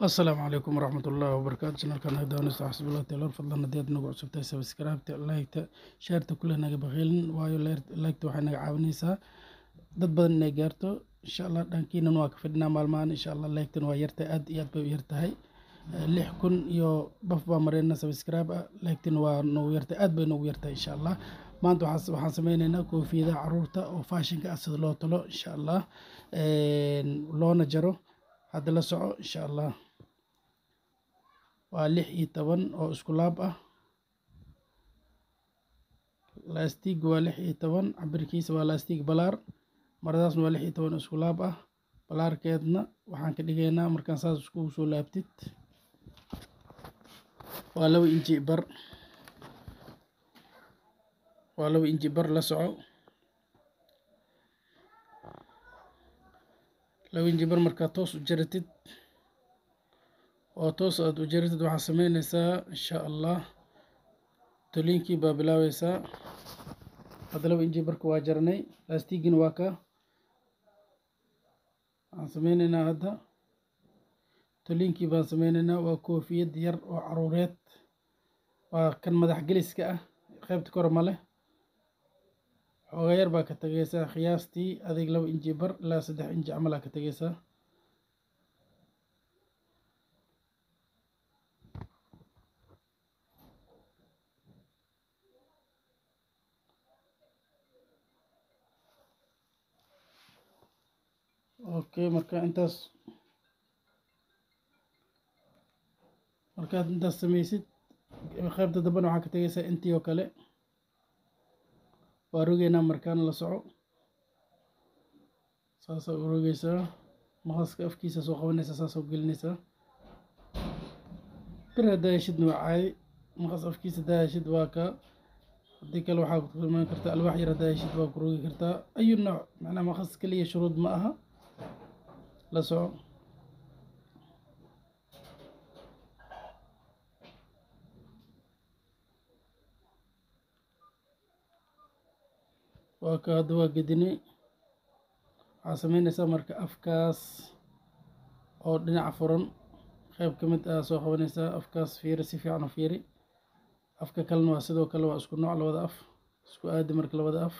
Asalaamu calaykum waraxmatullaahi wabarakaatu. Channelkan naga daawanaysa Xasbullah Taylor, fadlan haddii aad nagu cusubtahay subscribe-ta, like-ta, share-ta kule naga bakhaylin, waayo like-ta waxay naga caawinaysaa dad badan inay gaarto insha Allah. Dhankiinan waa ka fidhnaa maalmahan insha Allah. Like-tan waa yartahay, aad iyo aad bay u yartahay. 6000 iyo baf baa mareyna subscribe ah, like-tan waa noogu yartahay, aad bay noogu yartahay insha Allah. Maanta waxaan sameyneynaa koofiyadaha caruurta oo faashinka ah sida loo tolo insha Allah, loona jaro. Hadda la soco insha Allah. Waa 16 oo isku laab ah. Laastiig waa 16, cabirkiisa waa laastiig balaar. Maradaasna waa 16 oo isku laab ah. Balaarkeedna waxaan ka dhigaynaa markaan saas iskugu soo laabtid waa 2 inji bar, waa 2 inji bar. La soco, 2 inji bar. Markaad toos u jaratid oo toos aad u jaratid, waxaad sameynaysaa insha Allah toliinkii baa bilaabeysaa. Hadda 2 inji barka waa jaranay, laastiigina waa ka. Waxaan sameyneynaa hadda toliinkii baan sameyneynaa. Waa koofiyad yar oo caruureed, waa kan madax geliska ah, qaybta kore ma leh. Xooga yar baa ka tagaysaa, qiyaastii adig 2 inji bar ilaa 3 inji camal aa ka tagaysaa. Okay, marka intaas markaad intaas sameysid, qaybta dambena waxaa ka tagaysaa intii oo kale. Waa rogeynaa markaan, la soco, saasaa u rogeysaa. Maqaska afkiisa soo qabanaysaa, saasaa u gelinaysaa. Bir haddaa heshidna waa caadi, maqas afkiisa haddaa heshid waa ka. Haddii kale waxaa ku imaan kartaa alwaax yar haddaa heshid waa ku rogi kartaa, ayu nooc. Macnaha maqas kaliya shuruud ma aha. La soco, waa ka. Hadda waa gedinay. Waxaa sameynaysaa marka afkaas oo dhinaca furan qayb ka mid ah soo qabanaysaa. Afkaas fiiri, si fiican u fiiri. Afka kalena waa sidoo kale, waa isku nooc labada af. Isku aadi marka labada af.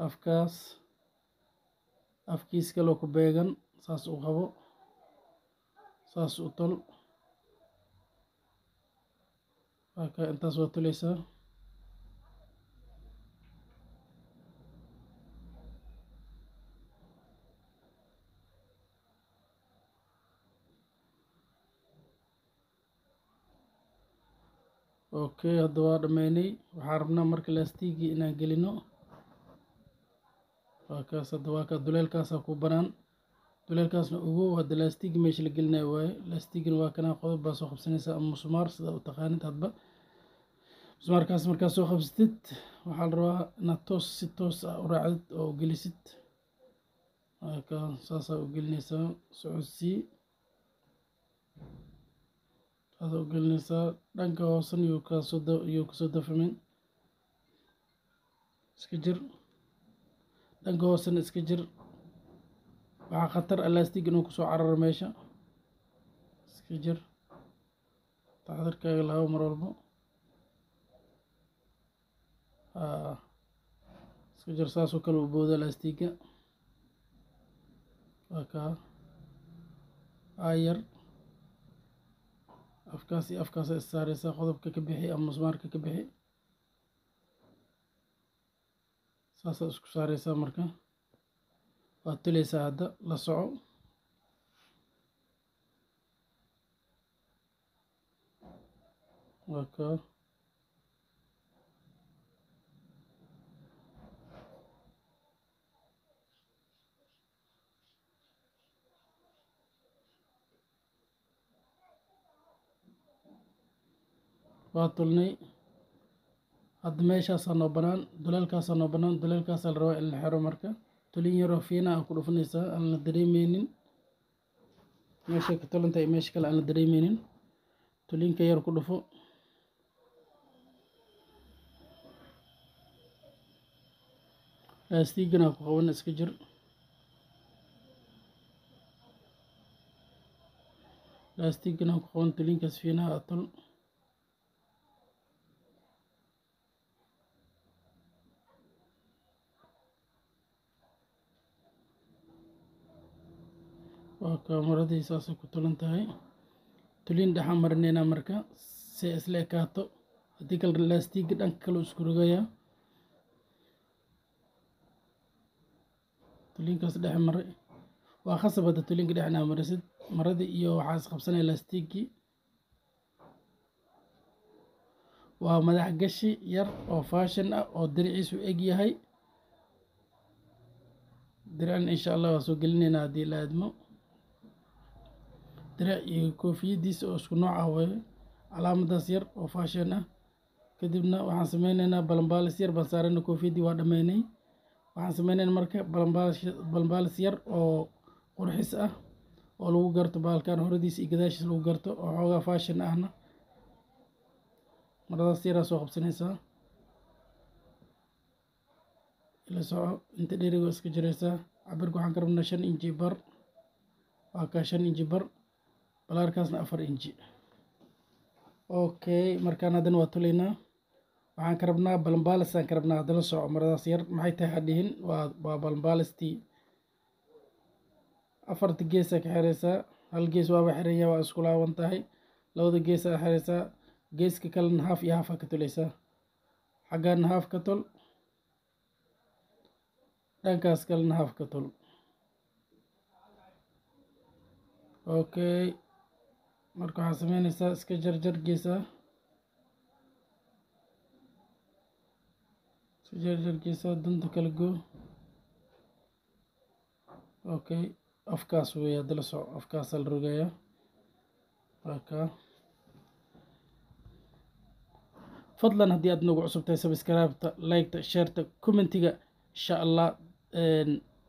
Afkaas afkiis kaloo ku beegan saas u qabo, saas u tol. Waa ka, intaas waa toleysaa. Okay, hadda waa dhameynay. Waxaan rabnaa marka laastigii inaan gelino. Waa kaas. Hadda waa ka, duleelkaasaa ku banaan, duleelkaasna ogow hadda laastigi meesha la gelinayo waaye. Laastigina waa kanaa. Qodob baa soo qabsanaysaa ama musmaar, sidaa u taqaanid hadba. Musmaarkaas markaad soo qabsatid, waxaa la rabaa inaad toos si toos ah u raacdid oo u gelisid. Waa ka, saasaa u gelinaysaa. Socodsii, saasaa u gelinaysaa. Dhanka hoosan yuu kaasoo yuu kasoo dafamin, iska jir. Dhanka hoosena iska jir, waxaa khatar ah laastig inuu kusoo cararo meesha. Iska jir, taxadarkaaga laabo mar walbo. Iska jir, saasoo kale u booda laastiga. Waa kaa aayar afkaas iyo afkaasa is saareysaa. Qodobka ka bixi ama musmaarka ka bixi, saasaa isku saareysaa. Marka waad toleysaa. Hadda la soco. Waa kaa, waa tolnay. Hadda meeshaasaa noo banaan, duleelkaasaa noo banaan, duleelkaasaa la rabaa in la xiro. Marka tolin yaroo fiina aa ku dhufanaysaa, aan la dareemeynin meeshay ka tolantahay iyo meesha kale aan la dareemeynin. Tolinka yar ku dhufo. Laastigana ku qaban, iska jir. Laastigana ku qaban tuliinkaas fiinaha atol. Waa kaamaradii saasay ku tulan tahay. Tuliin dhexaan marineynaa marka si isla ekaato. Haddii kale laastiga dhanka kale isku rogayaa. Tuliinkaas dhexe maray. Waa khasab hadda tuliinka dhexe inaa marisid. Maradii iyo waxaa isqabsanaya laastigii. Waa madax gashi yar oo fashion ah oo diriciisu eg yahay. Dirican insha Allah waa soo gelineynaa haddii la aadmo. Diric iyo koofiyadiisa oo isku nooc ah waaye. Calaamadaas yar oo fashion ah. Kadibna waxaan sameyneynaa balanbaalis yar baan saarayna koofiyaddii waa dhameynay. Waxaan sameyneynaa marka balanbaalis yar oo qurxis ah oo lagu garto bahalkan horadiisa iyo gadaashiisa lagu garto oo xoogaa fashion ahna. Maradaas yaraa soo qabsanaysaa. Ila soco inta dheeriga iska jiraysaa. Cabirka waxaan ka rabnaa 5 inji bar. Waa kaa 5 inji bar. Balaarkaasna 4 inji. Okay, markaan haddana waa tulaynaa. Waxaan ka rabnaa balanbaalis aan ka rabnaa haddana soco maradaas yar maxay tahay ha dhihin waa balanbaalistii. 4 gees ka xiraysaa. Hal gees waaba xiran yahay waa isku laaban tahay. 2 gees aa xiraysaa. Geeska kalena haaf iyo haaf ka tulaysaa. Xaggaana haaf ka tol. Dhankaas kalena haaf ka tol. Okay, marka waxaa sameynaysaa iska jarjar geesaha. Iska jarjar geesaha dunta kala goo. Okay, afkaas weeye hadda la soco afkaasaa la rogayaa. Waa kaa. Fadlan haddii aad nagu cusub tahay subscribe-ta, like-ta, share-ta, comment-iga insha Allah.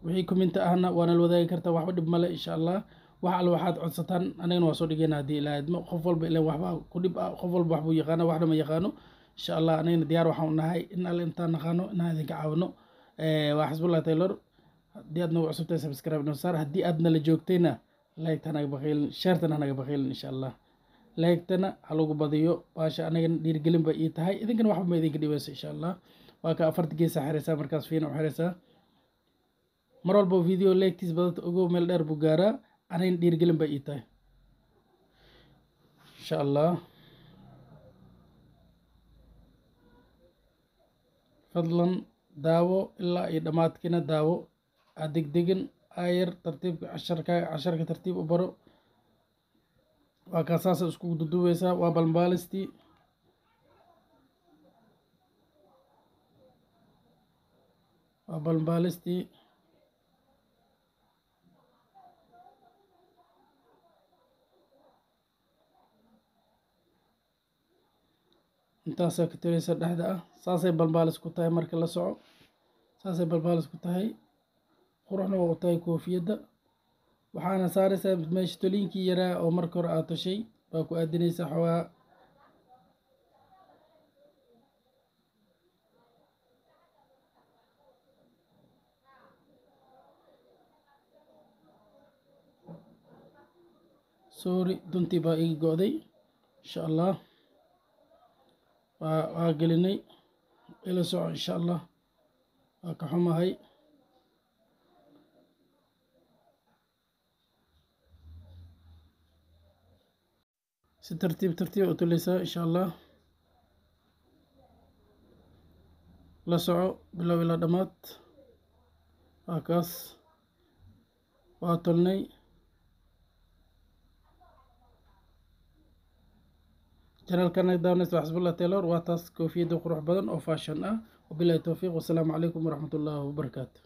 Wixii comment ahna waana la wadaagi kartaa, waxba dhib male insha Allah. Wax alla waxaad codsataan anagana waa soo dhigeynaa haddii ilaahay idmo. Qof walba ileen waxba ku dhib ah, qof walba wax buu yaqaana, waxna ma yaqaano. Insha Allah anagana diyaar waxaan u nahay in alle intaan naqaano inaan idinka caawino. Waa Xisbullah Taylor. Haddii aad nagu cusub tahay subscribe noo saar. Haddii aad nala joogtayna like-ta hanaga bakhaylin, share-tana hanaga bakhaylin insha Allah. Like-tana ha lagu badiyo baasha anagana dhiirigelin bay ii tahay, idinkana waxba ma idinka dhibayso insha Allah. Waa ka 4 gees xiraysaa markaas fiina u xiraysaa. Mar walba video like-tiis badata ogow meel dheer buu gaaraa, anagana dhiirigelin bay ii tahay insha Allah. Fadlan daawo ilaa iyo dhammaadkiina daawo. Ha degdegin, ayar tartiibka casharka tartiib u baro. Waa kaa saasa isku dudubaysaa. Waa balbaalistii. Waa balbaalistii. Intaasaa ka tiraysa dhexda ah. Saasay balbaalis ku tahay marka la soco. Saasay balbaalis ku tahay. Quruxna waa u tahay koofiyadda. Waxaana saaraysaa meesha toliinkii yaraa oo marka hore aad toshay baa ku aadinaysaa xoogaa. Sorry, duntii baa iga go'day. Insha Allah waa gelinay. Ila soco insha Allah. Waa ka xumahay. Si tartiib tartiib u tulaysaa insha Allah. La soco bilow ilaa dhammaad. Waa kaas. Waa tolnay. Channelka naga daawanaysa waa Xisbullah Taylor. Waa taas koofiyadda qurux badan oo fashion ah. Wabillahi tawfiiq. Wassalaamu calaykum waraxmatullaahi wabarakaatu.